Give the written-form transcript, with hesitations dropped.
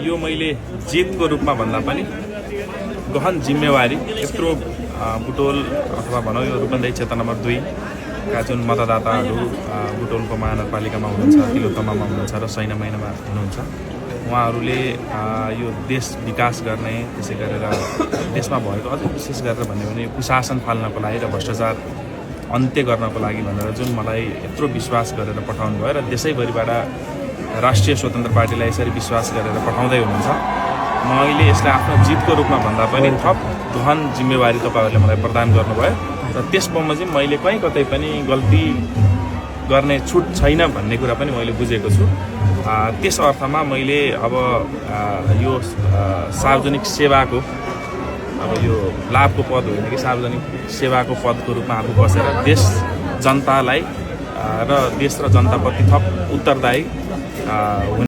यो मैले जितको रूपमा भन्दा पनि गहन जिम्मेवारी यत्रो बुटोल अथवा भनौँ यो रूपन्देही क्षेत्र नम्बर 2 का जुन मतदाताहरू बुटोलको महानगरपालिकामा हुनुहुन्छ, तिलोत्तमामा हुनुहुन्छ र सैनामैनामा हुनुहुन्छ, उहाँहरूले यो देश विकास गर्ने, त्यसै गरेर देशमा भएको अझै विशेष गरेर भन्यो भने कुशासन फाल्नको लागि र भ्रष्टाचार अन्त्य गर्नको लागि भनेर जुन मलाई यत्रो विश्वास गरेर पठाउनु भयो र देशैभरिबाट राष्ट्रिय स्वतन्त्र पार्टीलाई यसरी विश्वास गरेर पठाउँदै हुनुहुन्छ। म अहिले यसलाई आफ्नो जितको रूपमा भन्दा पनि थप गहन जिम्मेवारी तपाईहरुले मलाई प्रदान गर्नुभयो र त्यस बमोजिम मैले कहीँ कतै पनि गल्ती गर्ने छुट छैन भन्ने कुरा पनि मैले बुझेको छु। त्यस अर्थमा मैले अब यो सार्वजनिक सेवाको अब यो लाभको पद होइन कि सार्वजनिक सेवाको पदको रूपमा आफू बसेर देश जनतालाई र देश र जनताप्रति थप उत्तरदायी